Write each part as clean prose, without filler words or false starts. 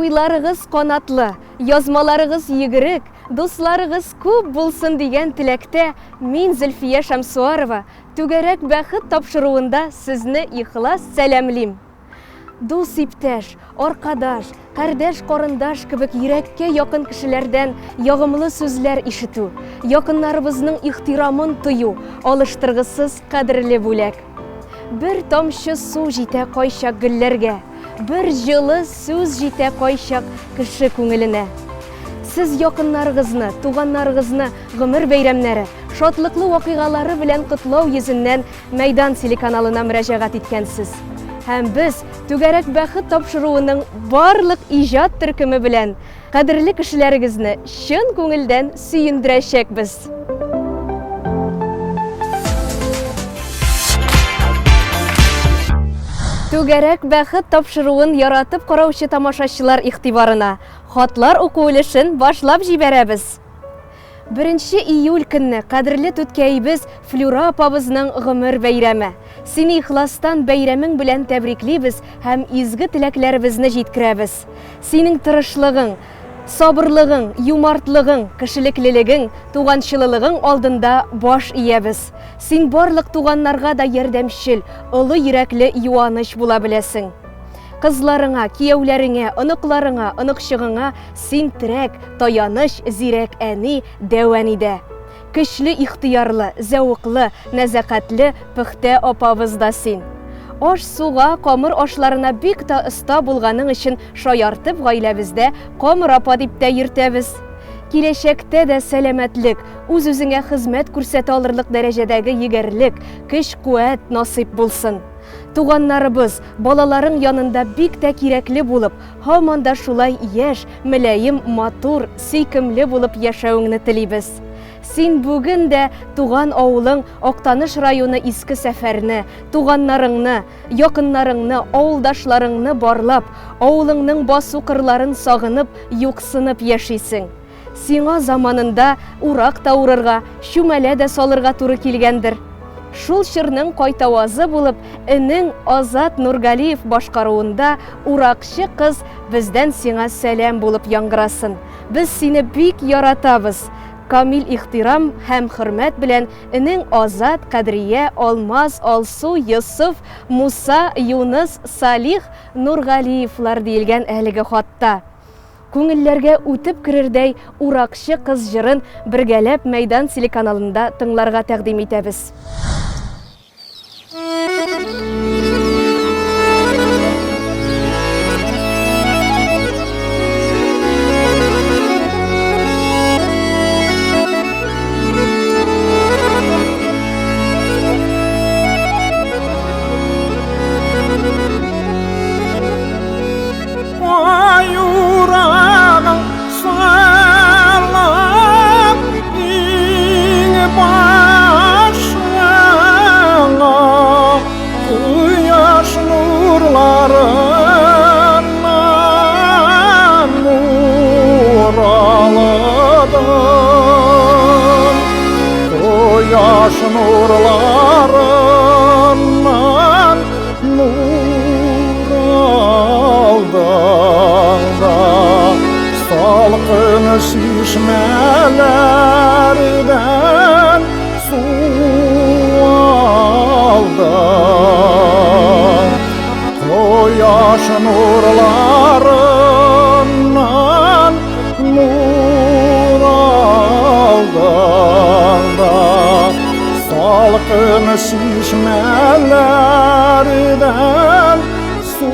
Уйларыгыз канатлы, язмаларыгыз йөгерек, дусларыгыз күп булсын дигән теләктә мин, Зөлфия Шәмсуарова, Түгәрәк бәхет тапшыруында сезне ихлас сәламлим! Дус-иптәш, аркадаш, кардәш-карындаш кебек йөрәккә якын кешеләрдән ягымлы сүзләр ишетү, якыннарыбызның ихтирамын тою, алыштыргысыз кадерле бүләк. Бер тамчы су җитә кайчак гөлләргә, бер җылы сүз җитә кайчак кеше күңеленә. Сез якыннарыгызны, туганнарыгызны гомер бәйрәмнәре, шатлыклы вакыйгалары белән котлау йөзеннән Мәйдан телеканалына мөрәҗәгать иткәнсез. Һәм без Түгәрәк бәхет тапшыруының барлык иҗат төркеме белән кадерле кешеләрегезне чын күңелдән сөендерәчәкбез. Түгәрәк бәхет тапшыруын яратып караучы тамашачылар игътибарына хатлар уку өлешен башлап җибәрәбез. Беренче июль көнне кадерле түткәебез Флюра апабызның гомер бәйрәме. Сине ихластан бәйрәмең белән тәбриклибез һәм изге теләкләребезне җиткерәбез. Синең тырышлыгың, сабырлыгың, юмартлыгың, кешелеклелегең, туганчылылыгың алдында баш иябез. Син барлык туганнарга да ярдәмчел, олы йөрәкле юаныч була беләсең. Кызларыңа, кияүләреңә, оныкларыңа, оныкчыгыңа син терәк, таяныч, зирәк әни, дәү әни дә. Көчле ихтыярлы, зәвыклы, нәзакәтле, пөхтә апабыз да син. Аш-суга, камыр ашларына бик тә оста булганың өчен шаяртып гаиләбездә Камыр апа дип тә йөртәбез. Киләчәктә дә сәламәтлек, үз-үзеңә хезмәт күрсәтә алырлык дәрәҗәдәге егәрлек, көч-куәт насыйп булсын. Туганнарыбыз, балаларың янында бик тә кирәкле булып, һаман да шулай яшь, мөлаем, матур, сөйкемле булып яшәвеңне телибез. Син бүген дә туган авылың Актаныш районы Иске Сәфәрне, туганнарыңны, якыннарыңны, авылдашларыңны барлап, авылыңның басу-кырларын сагынып, юксынып яшисең. Сиңа заманында урак та урырга, чүмәлә дә салырга туры килгәндер. Шул чорның кайтавазы булып, энең Азат Нургалиев башкаруында Уракчы кыз бездән сиңа сәлам булып яңгырасын. Без сине бик яратабыз. Камил ихтирам һәм хөрмәт белән энең Азат, Кадрия, Алмаз, Алсу, Йосыф, Муса, Юныс, Салих Нургалиевлар диелгән әлеге хатта. Күңелләргә үтеп керердәй Уракчы кыз җырын бергәләп Мәйдан телеканалында тыңларга тәкъдим итәбез. Ай урагың салып иң башыңа кояш нурларыннан нур алдың. Кояш нурларыннан Нур алдың да салкын чишмәләрдән су алдың. Кояш нурларыннан нур алдың да Салкын чишмәләрдән су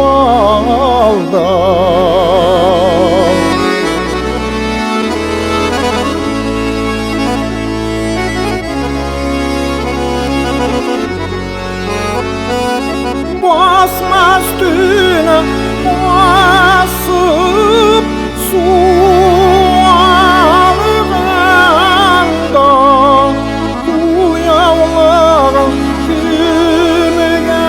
алдым. Басма өстенә басып су алганда кулъяулыгың кемгә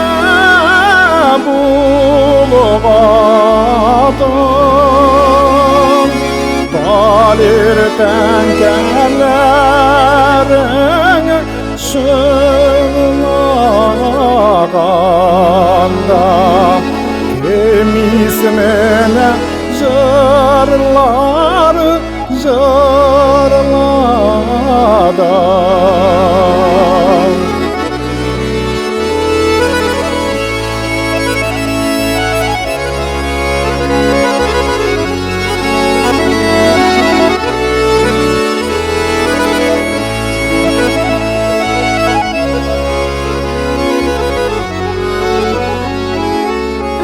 булгадың? Талир тәңкәләрең чыңлаганда кем Менә җырлар җырладың.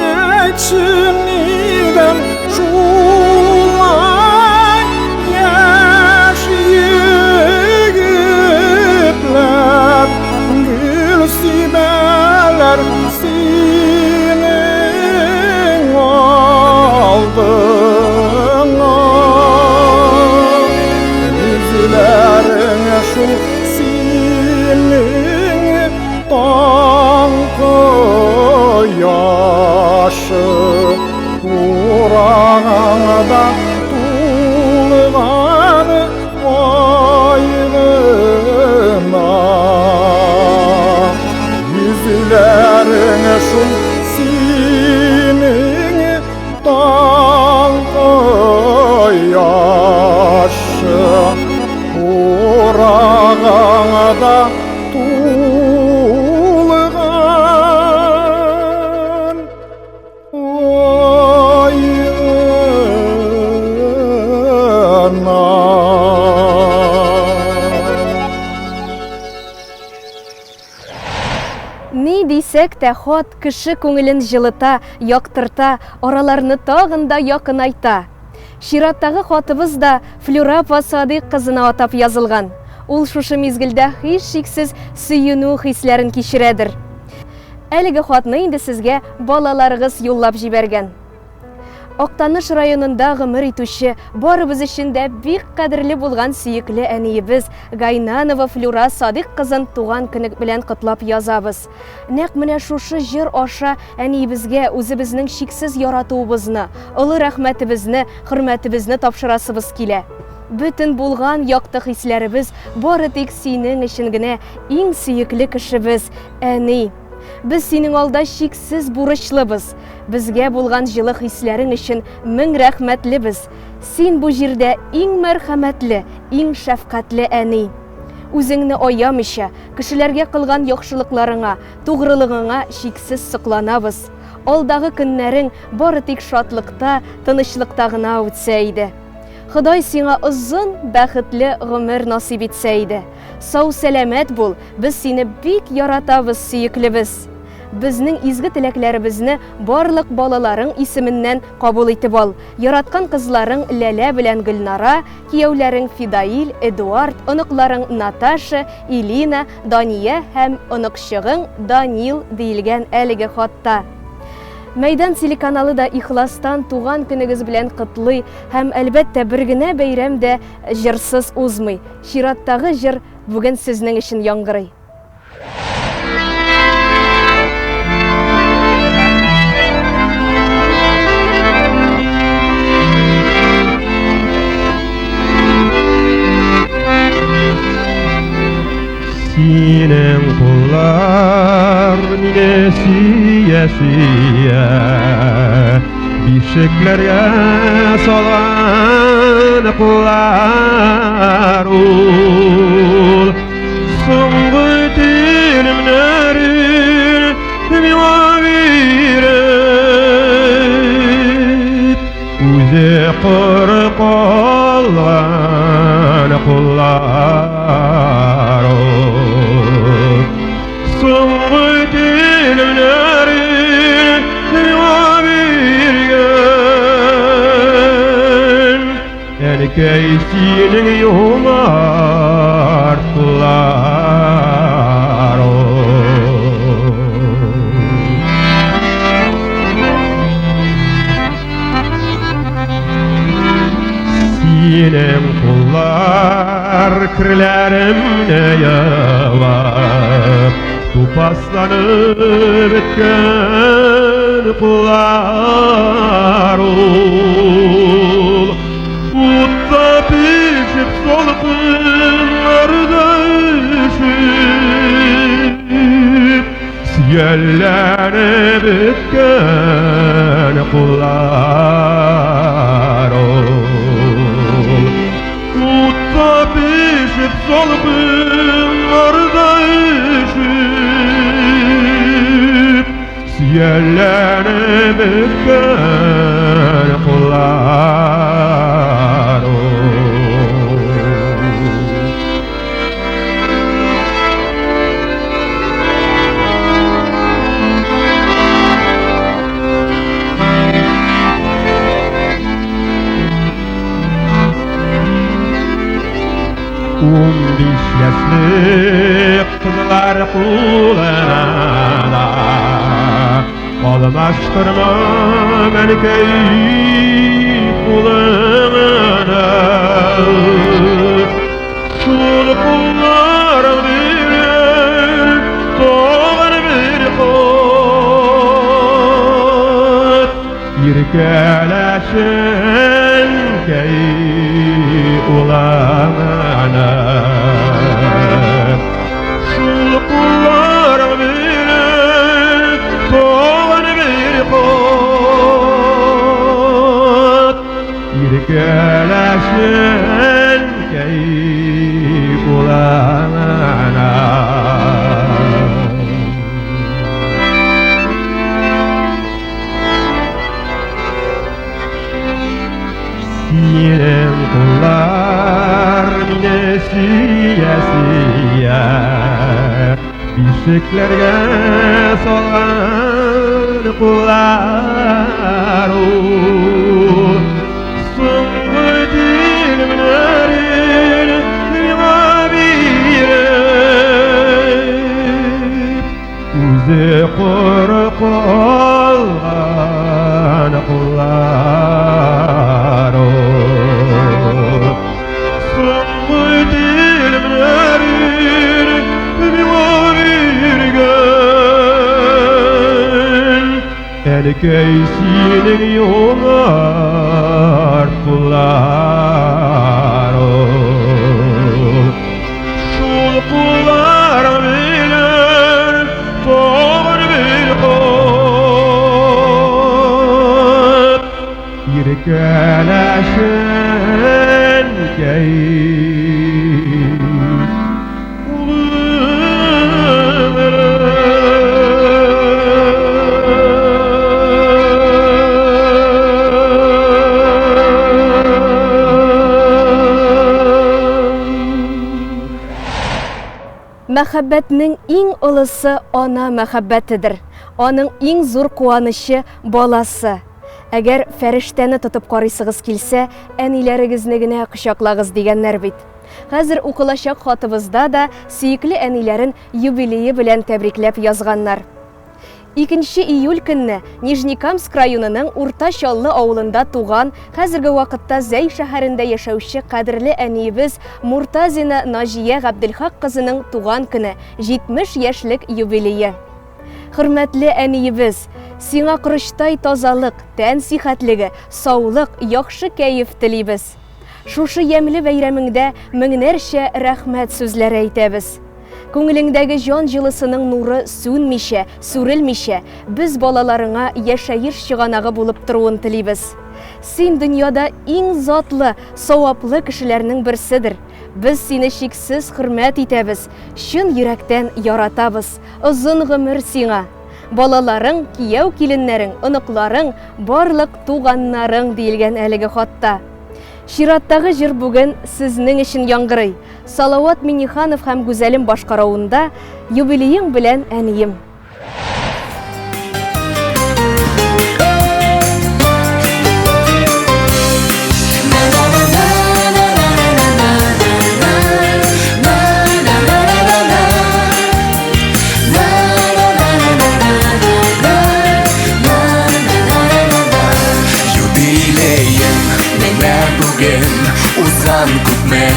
Әйтче, нидән шулай яшь егетләр гөл сибәләр синең алдыңа? Йөзләрең шул синең таң кояшы урагыңда тулган ай гына. Йөзләрең шул синең таң кояшы урагыңда тулган ай гына. Ни дисәк тә, хат кеше күңелен җылыта, яктырта, араларны тагын да якынайта. Чираттагы хатыбыз да Флюра апа Садыйк кызына атап язылган. Ул шушы мизгелдә һичшиксез сөенү хисләрен кичерәдер. Әлеге хатны инде сезгә балаларыгыз юллап җибәргән. Актаныш районында гомер итүче, барыбыз өчен дә бик кадерле булган сөекле әниебез Гайнанова Флюра Садыйк кызын туган көне белән котлап язабыз. Нәкъ менә шушы җыр аша әниебезгә үзебезнең чиксез яратуыбызны, олы рәхмәтебезне, хөрмәтебезне тапшырасыбыз килә. Бөтен булган якты хисләребез бары тик синең өчен генә, иң сөекле кешебез, әни. Без синең алда чиксез бурычлыбыз. Безгә булган җылы хисләрең өчен мең рәхмәтлебез. Син бу җирдә иң мәрхәмәтле, иң шәфкатьле әни. Үзеңне аямыйча, кешеләргә кылган яхшылыкларыңа, тугрылыгыңа чиксез сокланабыз. Алдагы көннәрең бары тик шатлыкта, тынычлыкта гына үтсә иде. Ходай сиңа озын, бәхетле гомер насыйп итсә иде. Сау-сәламәт бул, без сине бик яратабыз, сөеклебез! Безнең изге теләкләребезне барлык балаларың исеменнән кабул итеп ал. Яраткан кызларың Ләлә белән Гөлнара, кияүләрең Фидаил, Эдуард, оныкларың Наташа, Илина, Дания һәм оныкчыгың Данил, диелгән әлеге хатта. Мәйдан телеканалы да ихластан туган көнегез белән котлый һәм, әлбәттә, бер генә бәйрәм дә җырсыз узмый. Чираттагы җыр бүген сезнең өчен яңгырый. Синең куллар мине сөя-сөя Бишекләргә салган куллар ул. Соңгы телемнәрен миңа биреп, үзе коры калган куллар ул. Соңгы телемнәрен миңа биргән Әнкәй синең юмарт куллар ул. Синең куллар керләремне юып, Тупасланып беткән куллар ул. Утта пешеп салкыннарда өшеп, Сөялләнеп беткән куллар ул. Утта пешеп салкыннарда өшеп, сөялләнеп беткән куллар ул. 15 яшьлек кызлар кулына да алмаштырма, әнкәй, кулыңны. Шул кулларың белән тагын бер кат иркәләшен, әнкәй, улыңны. Шул кулларың белән тагын бер кат иркәләшен, әнкәй, улыңны. Синең куллар мине сөя-сөя бишекләргә салган куллар ул. Соңгы телемнәрен миңа биреп, үзе коры калган куллар ул. Соңгы телемнәрен миңа биргән, әнкәй, синең юмарт куллар ул. Шул кулларың белән тагын бер кат иркәләшен, әнкәй, улыңны. Мәхәббәтнең иң олысы ана мәхәббәтедер. Аның иң зур куанычы баласы. Әгәр фәрештәне тотып карыйсыгыз килсә, әниләрегезне генә кочаклагыз дигәннәр бит. Хәзер укылачак хатыбызда да сөекле әниләрен юбилее белән тәбрикләп язганнар. 2 июль көнне Нижнекамск районының Урта Чаллы авылында туган, хәзерге вакытта Зәй шәһәрендә яшәүче кадерле әниебез Муртазина Наҗия Габделхак кызының туган көне, 70 яшьлек юбилее. Хөрмәтле әниебез, сиңа корычтай тазалык, тән сихәтлеге, саулык, яхшы кәеф телибез. Шушы ямьле бәйрәмеңдә меңнәрчә рәхмәт сүзләре әйтәбез. Күңелеңдәге җан җылысының нуры сүнмичә, сүрелмичә, без балаларыңа яшәеш чыганагы булып торуын телибез. Син дөньяда иң затлы, саваплы кешеләрнең берседер. Без сине чиксез хөрмәт итәбез, чын йөрәктән яратабыз. Озын гомер сиңа! Балаларың, кияү-киленнәрең, оныкларың, барлык туганнарың, диелгән әлеге хатта. Чираттагы җыр бүген сезнең өчен яңгырый. Салават Минниханов һәм Гүзәлем башкаруында Юбилеең белән, әнием. Юбилеең менә бүген, узган күпме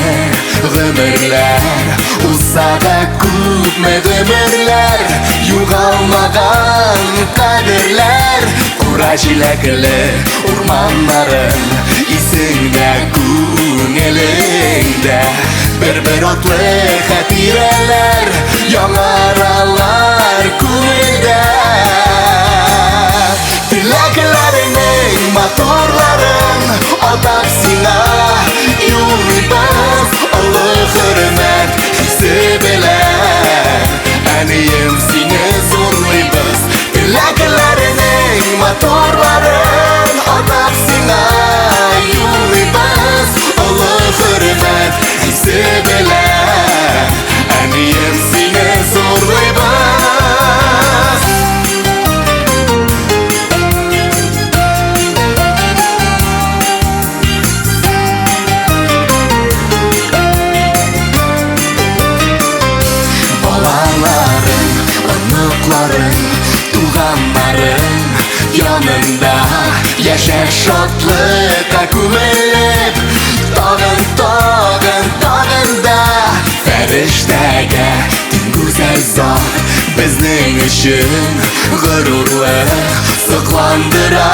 гомерләр, узса да күпме гомерләр, югалмаган кадерләр, кура җиләкле урманнарың исеңдә, күңелеңдә, бер-бер атлы хатирәләр яңаралар күңелдә. Теләкләрең матурларын атап сиңа юллыйбыз олы хөрмәт хисе белән. Әнием, сине зурлыйбыз. Теләкләренең матурларын атап сиңа юллыйбыз олы хөрмәт хисе белән. Әнием, сине зурлыйбыз. Балаларың, оныкларың, туганнарың янында яшә шатлыкка күмелеп, тагын, тагын, тагын да фәрештәгә тиң гүзәл зат безнең өчен горурлык сокландыра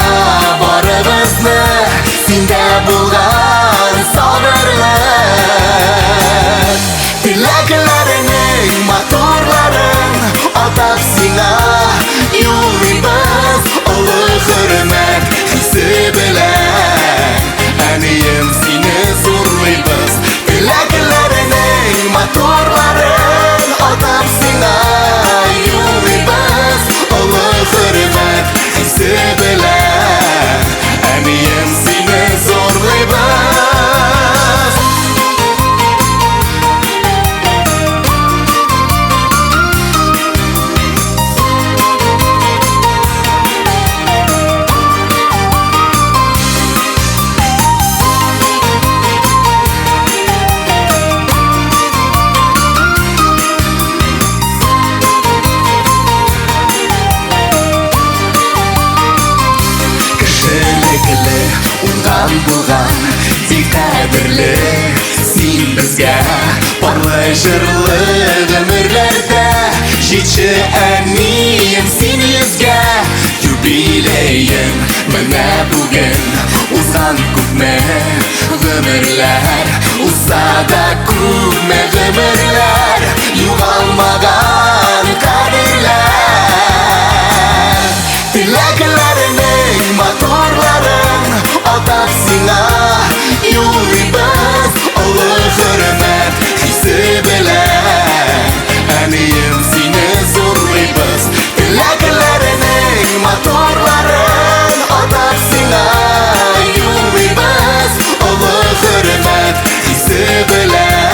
барыбызны синдә булган сабырлык. Теләкләренең матурларын атап сиңа юллыйбыз олы хөрмәт хисе белән. Әнием, сине зурлыйбыз. Теләкләренең матурларын атап сиңа юллыйбыз олы хөрмәт хисе белән. Әнием, сине зурлыйбыз. Кешелекле, уңган булган, бик кадерле син безгә. Парлы җырлы гомерләрдә җитче, әнием, син йөзгә. Юбилеең менә бүген узган күпме гомерләр, узса да күпме гомерләр, югалмаган кадерләр. Теләкләренең матурларын атап сиңа юллыйбыз олы хөрмәт хисе белән. Әнием, сине зурлыйбыз. Теләкләренең матурларын атап сиңа юллыйбыз олы хөрмәт хисе белән.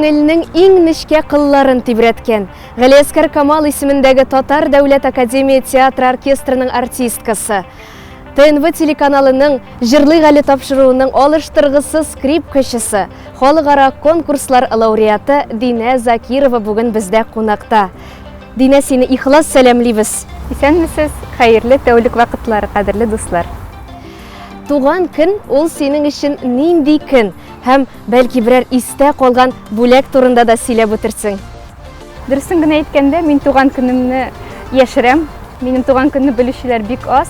Күңелнең иң нечкә кылларын тибрәткән, Галиәскәр Камал исемендәге Татар дәүләт академия театры оркестрының артисткасы, ТНВ телеканалының Җырлыйк әле тапшыруының алыштыргысыз скрипкачысы, халыкара конкурслар лауреаты Динә Закирова бүген бездә кунакта. Динә, сине ихлас сәламлибез. Исәнмесез, хәерле тәүлек вакытлары, кадерле дуслар. Туган көн ул синең өчен нинди көн? Һәм бәлки берәр истә калган бүләк турында да сөйләп үтерсең. Дөресен генә әйткәндә, мин туган көнемне яшерәм. Минем туган көнне белүчеләр бик аз.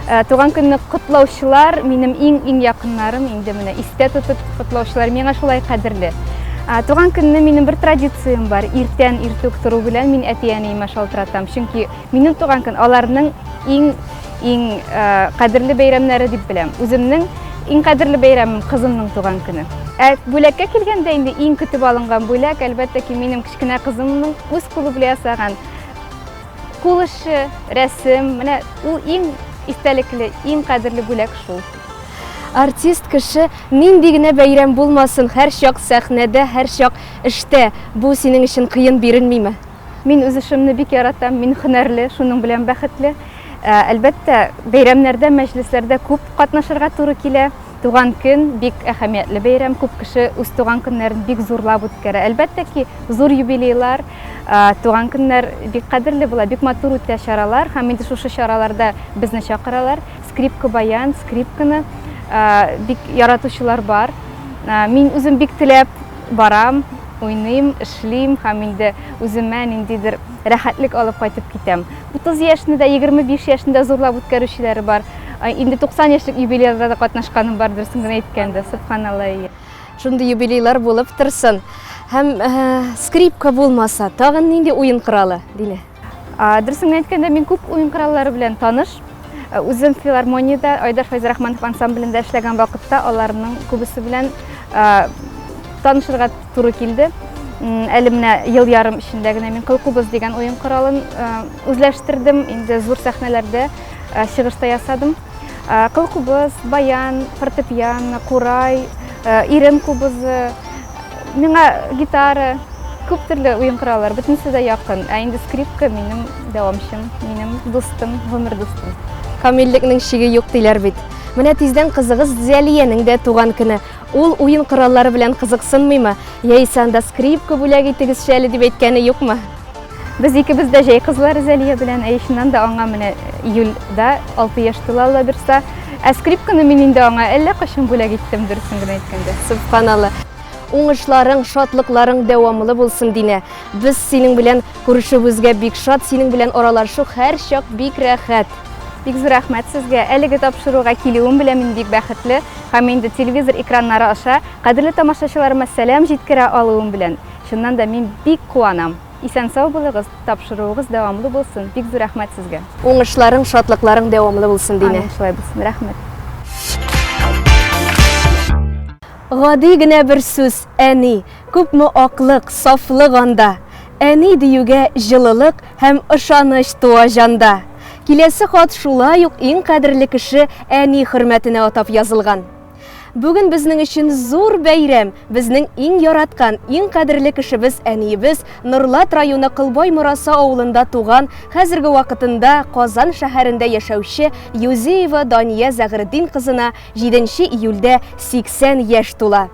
Э, туган көнне котлаучылар минем иң-иң якыннарым, инде менә истә тотып котлаучылар миңа шулай кадерле. Э, туган көнне минем бер традициям бар. Иртән иртүк тору белән мин әти-әниемә шалтыратам. Чөнки минем туган көн аларның иң иң э, кадерле бәйрәмнәре дип беләм. Үземнең иң кадерле бәйрәмем кызымның туган көне. Ә бүләккә килгәндә инде иң көтеп алынган бүләк, әлбәттә ки, минем кечкенә кызымның үз кулы белән ясаган кул эше, рәсем. Менә ул иң истәлекле, иң кадерле бүләк шул. Артист кеше нинди генә бәйрәм булмасын, һәрчак сәхнәдә, һәрчак эштә. Бу синең өчен кыен бирелмиме? Мин үз эшемне бик яратам, мин һөнәрле, шуның белән бәхетле. Ә, әлбәттә, бәйрәмнәрдә, мәҗлесләрдә күп катнашырга туры килә. Туган көн бик әһәмиятле бәйрәм, күп кеше үз туган көннәрен бик зурлап үткәрә. Әлбәттә ки, зур юбилейлар, туган көннәр бик кадерле була, бик матур үтә чаралар һәм инде шушы чараларда безне чакыралар. Скрипка, баян, скрипканы бик яратучылар бар. Мин үзем бик теләп барам, уйныйм, эшлим һәм инде үземә ниндидер рәхәтлек алып кайтып китәм. 30 яшьне дә, 25 яшьне дә зурлап үткәрүчеләре бар. Инде 90 яшьлек юбилейда да катнашканым бар, дөресен генә әйткәндә, сөбханалла. Шундый юбилейлар булып торсын. Һәм э, скрипка булмаса, тагын нинди уен коралы, Дилә? Дөресен генә әйткәндә, мин күп уен кораллары белән таныш. Э, үзем филармониядә Айдар Фәйзрахманов ансамблендә эшләгән вакытта аларның күбесе белән э, танышырга туры килде. Әле менә ел ярым эчендә генә мин кылкубыз дигән уен коралын э, үзләштердем. Инде зур сәхнәләрдә чыгыш та ясадым. Кылкубыз, баян, фортепиано, курай, ирен кубызы, Миңа гитара, күп төрле уен кораллары, бөтенесе дә якын. Ә инде скрипка минем дәвамчым, минем дустым, гомер дустым. Камиллекнең чиге юк диләр бит. Менә тиздән кызыгыз Зәлиянең дә туган көне. Ул уен кораллары белән кызыксынмыймы? Яисә анда скрипка бүләк итегезче әле дип әйткәне юкмы? Без икебез дә җәй кызлары Зәлия белән. Әй, чыннан да аңа менә июльдә 6 яшь тула, Алла бирса. Ә скрипканы мин инде аңа әллә кайчан бүләк иттем, дөресен генә әйткәндә. Сөбханалла. Уңышларың, шатлыкларың дәвамлы булсын, Динә. Без синең белән күрешүебезгә бик шат, синең белән аралашу һәрчак бик рәхәт. Бик зур рәхмәт сезгә. Әлеге тапшыруга килүем белән мин бик бәхетле һәм инде телевизор экраннары аша кадерле тамашачыларыма сәлам җиткерә алуым белән. Чыннан да мин бик куанам. Исән-сау булыгыз, тапшыруыгыз дәвамлы булсын, бик зур рәхмәт сезгә. Уңышларың, шатлыкларың дәвамлы булсын, Динә. Амин, шулай булсын, рәхмәт. Гади генә бер сүз, әни. Күпме аклык, сафлык анда. Әни диюгә җылылык һәм ышаныч туа җанда. Киләсе хат шулай ук иң кадерле кеше әни хөрмәтенә атап язылган. Бүген безнең өчен зур бәйрәм. Безнең иң яраткан, иң кадерле кешебез әниебез Норлат районы Кылбай Мораса авылында туган, хәзерге вакытында Казан шәһәрендә яшәүче Юзеева Дания Зәгретдин кызына 7 июльдә 80 яшь тула.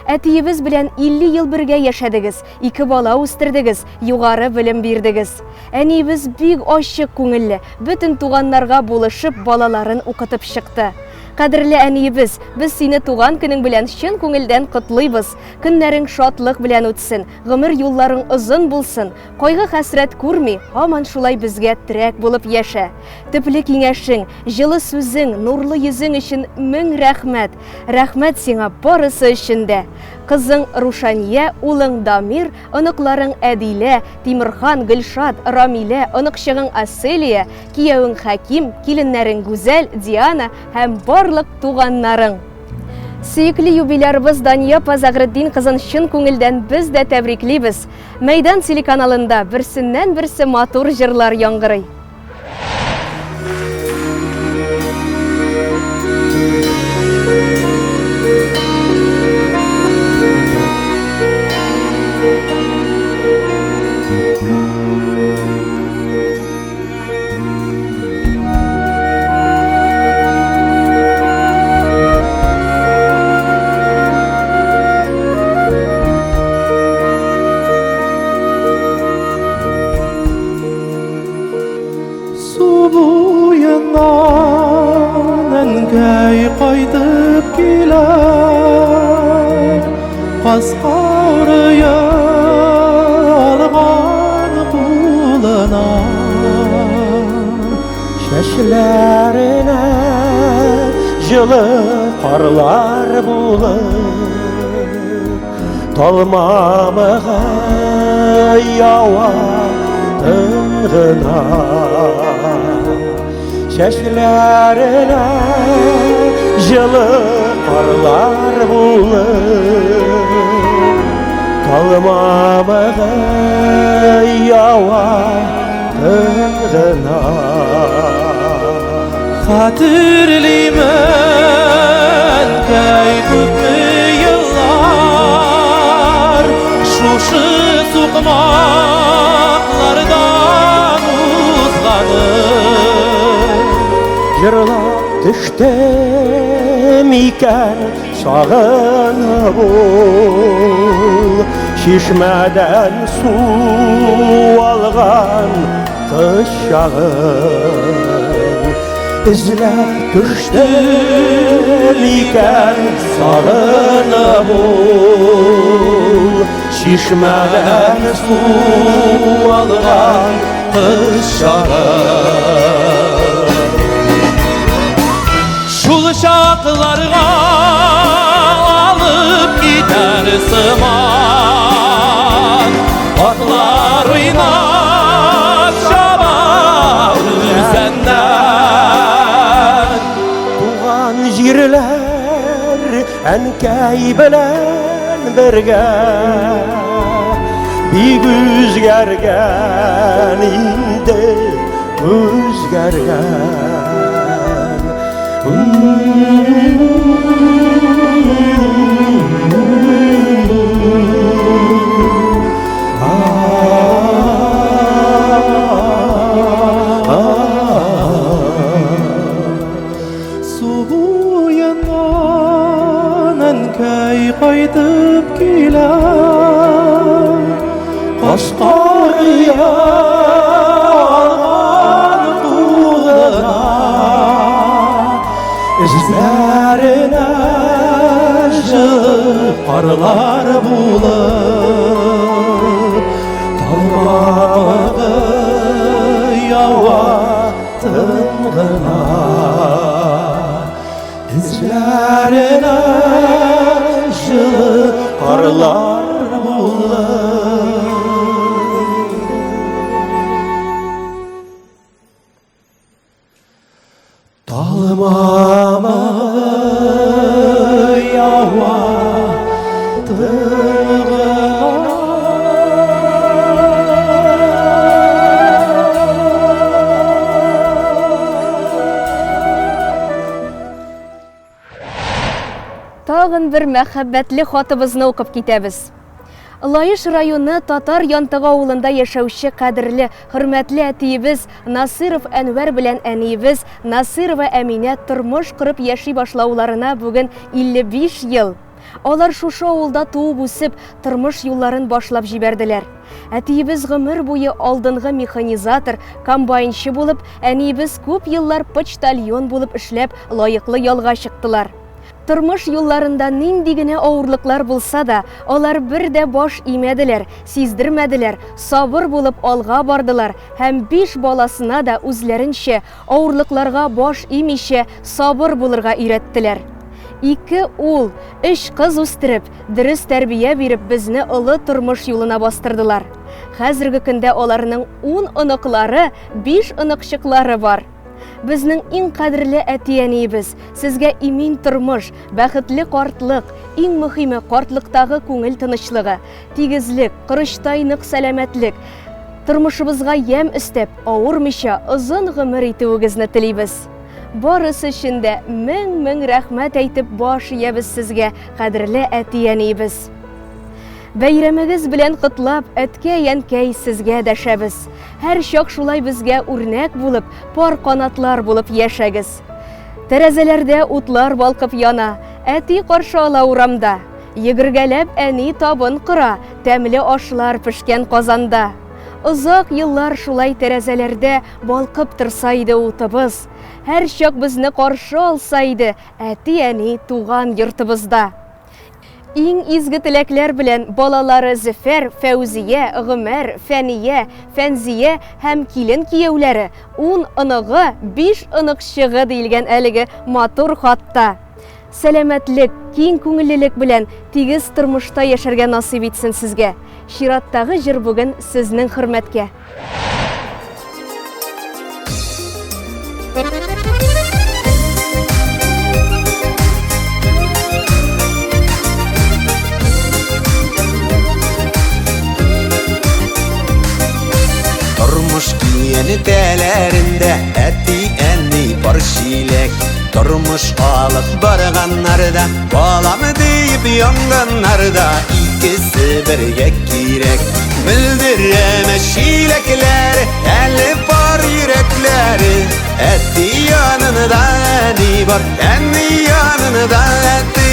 Әтиебез белән 50 ел бергә яшәдегез, ике бала үстердегез, югары белем бирдегез. Әниебез бик ачык күңелле, бөтен туганнарга булышып, балаларын укытып чыкты. Кадерле әниебез, без сине туган көнең белән чын күңелдән котлыйбыз. Көннәрең шатлык белән үтсен, гомер юлларың озын булсын. Кайгы-хәсрәт күрми, һаман шулай безгә терәк булып яшә. Төпле киңәшең, җылы сүзең, нурлы йөзең өчен мең рәхмәт. Рәхмәт сиңа барысы өчен дә. Кызың Рушания, улың Дамир, оныкларың Әдилә, Тимерхан, Гөлшат, Рамилә, оныкчыгың Аселия, Киявең Хәким, киленнәрең Гүзәл, Диана һәм барлык туганнарың. Сөекле юбилярыбыз Дания апа Зәгретдин кызын чын күңелдән без дә тәбриклибез. Мәйдан телеканалында берсеннән-берсе матур җырлар яңгырый. Каскарыя алган кулына. Чәчләренә җылы карлар булып, Талмамыгы ява тын гына. Чәчләренә җылы карлар булып, Талмамыгы ява тын гына. Хәтерлимен, кәй күпме еллар шушы сукмаклардан узганын. Җырлап төштем икән сагынып ул чишмәдән су алган кыз чагын. Эзләп төштем икән сагынып ул чишмәдән су алган кыз чагын. Шул чакларга алып китәр сыман, Атлар уйнап чаба үзәннән. Туган җирләр әнкәй белән бергә бик үзгәргән инде, үзгәргән. Су буеннан әнкәй кайтып килә, Кашкария алган кулына, Эзләренә җылы карлар булып, Талмагы ява тын гына. Эзләренә җылы карлар булып. Талмамы ява тын гына. Тагын бер мәхәббәтле хатыбызны укып китәбез. Лаеш районы Татар Янтыгы авылында яшәүче кадерле, хөрмәтле әтиебез Насыйров Әнвәр белән әниебез Насыйрова Әминә тормыш корып яши башлауларына бүген 55 ел. Алар шушы авылда туып-үсеп, тормыш юлларын башлап җибәрделәр. Әтиебез гомер буе алдынгы механизатор, комбайнчы булып, әниебез күп еллар почтальон булып эшләп, лаеклы ялга чыктылар. Тормыш юлларында нинди генә авырлыклар булса да, алар бер дә баш имәделәр, сиздермәделәр, сабыр булып алга бардылар һәм биш баласына да үзләренчә, авырлыкларга баш имичә, сабыр булырга өйрәттеләр. Ике ул, өч кыз үстереп, дөрес тәрбия биреп безне олы тормыш юлына бастырдылар. Хәзерге көндә аларның ун оныклары, биш оныкчыклары бар. Безнең иң кадерле әти-әниебез, сезгә имин тормыш, бәхетле картлык, иң мөхиме картлыктагы күңел тынычлыгы, тигезлек, корычтай нык сәламәтлек, тормышыбызга ямь өстәп, авырмыйча озын гомер итүегезне телибез. Барысы өчен дә мең-мең рәхмәт әйтеп баш иябез сезгә, кадерле әти-әниебез. Бәйрәмегез белән котлап, әткәй-әнкәй сезгә дәшәбез. Һәрчак шулай безгә үрнәк булып, пар канатлар булып яшәгез. Тәрәзәләрдә утлар балкып яна, әти каршы ала урамда. Йөгергәләп әни табын кора, тәмле ашлар пешкән казанда. Озак еллар шулай тәрәзәләрдә балкып торса иде утыбыз. Һәрчак безне каршы алса иде әти-әни туган йортыбызда. Иң изге теләкләр белән балалары Зөфәр, Фәүзия, Гомәр, Фәния, Фәнзия һәм килен-кияүләре, ун оныгы, биш оныкчыгы диелгән әлеге матур хатта. Сәламәтлек, киң күңеллелек белән тигез тормышта яшәргә насыйп итсен сезгә. Чираттагы җыр бүген сезнең хөрмәткә. Тормыш киенетәләрендә әти-әни пар чиләк. Тормыш алып барганнарда, балам диеп янганнарда икесе бергә кирәк. Мөлдерәмә чиләкләр, әле пар йөрәкләре. Әти янында әни бар, әни янында әти.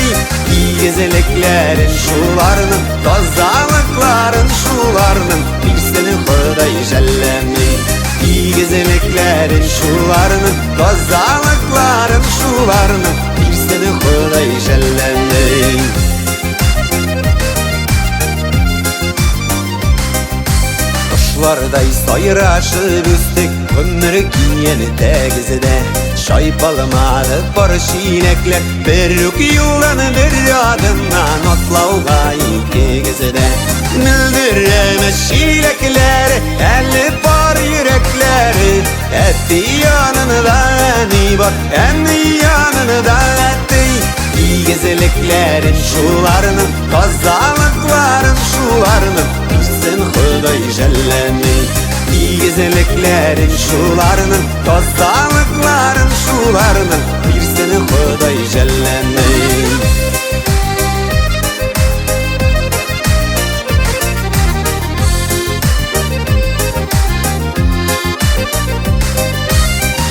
Игезлекләрен шуларның, тазалыкларын шуларның, бирсен Ходай жәлләми. Игезлекләрен шуларның, тазалыкларын шуларның, бирсен Ходай жәлләми. Кошлардай сайрашып үстек, гомер киен тәгездә. Чайпалмады пар чиләкләр, бер үк юлдан бер адымнан атлауга икегездә. Мөлдерәмә чиләкләр, әле пар йөрәкләре. Әти янында әни бар, әни янында әти. Игезлекләрен шуларның, тазалыкларын шуларның, бирсен Ходай жәлләми. Игезлекләрен шуларның, тазалыкларын шуларның, бирсен Ходай жәлләми.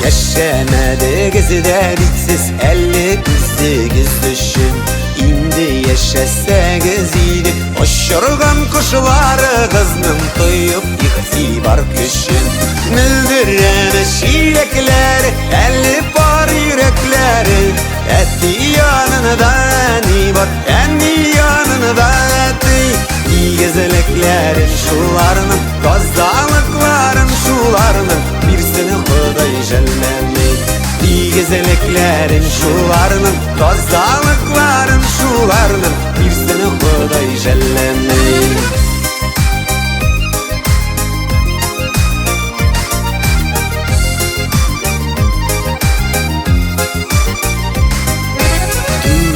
Яшәмәдегез дә бит сез әле үзегез өчен. Инде яшәсәгез иде, очырган кошларыгызның тоеп игътибар көчен. Мөлдерәмә чиләкләр, әле пар йөрәкләре. Әти янында әни бар, әни янында әти. Игезлекләрен шуларның, тазалыкларын шуларның, бирсен Ходай жәлләми. Игезлекләрен шуларның, тазалыкларын шуларның, бирсен Ходай жәлләми.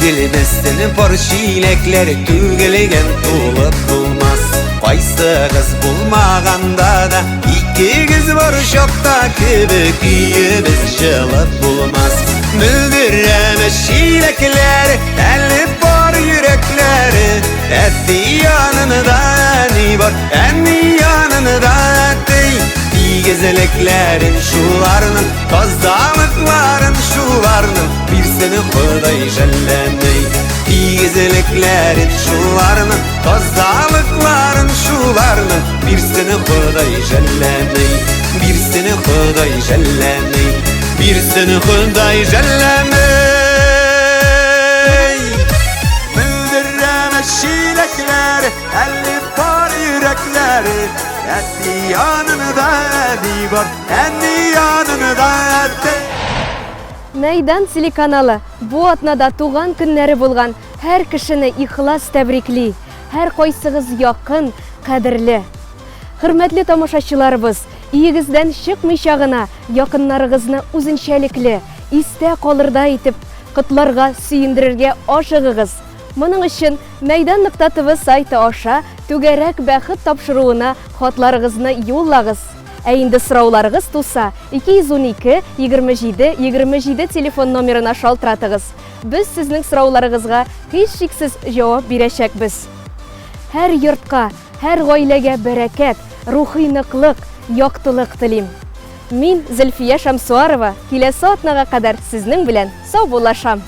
Түгелмәсен пар чиләкләр, түгелгән тулып булмас. Кайсыгыз булмаганда да, икегез бар чакта кебек өебез җылып булмас. Мөлдерәмә чиләкләр, әле пар йөрәкләре. Әти янында әни бар, әни янында әти. Игезлекләрен шуларның, тазалыкларын шуларның, бирсен Ходай жәлләми. Игезлекләрен шуларның, тазалыкларын шуларның, бирсен Ходай жәлләми. Бирсен Ходай жәлләми. Бирсен Ходай жәлләми. Мөлдерәмә чиләкләр, әле пар йөрәкләре. Әти янында әни бар, әни янында әти. Мәйдан телеканалы бу атнада туган көннәре булган һәр кешене ихлас тәбрикли. Һәр кайсыгыз якын, кадерле. Хөрмәтле тамашачыларыбыз, өегездән чыкмыйча гына якыннарыгызны үзенчәлекле, истә калырдай итеп котларга, сөендерергә ашыгыгыз. Моның өчен Мәйдан нокта тв сайты аша Түгәрәк бәхет тапшыруына хатларыгызны юллагыз. Ә инде сорауларыгыз туса, 212 27 27 телефон номерына шалтыратыгыз. Без сезнең сорауларыгызга һичшиксез җавап бирәчәкбез. Һәр йортка, һәр гаиләгә бәрәкәт, рухи ныклык, яктылык телим. Мин, Зөлфия Шәмсуарова, киләсе атнага кадәр сезнең белән саубуллашам.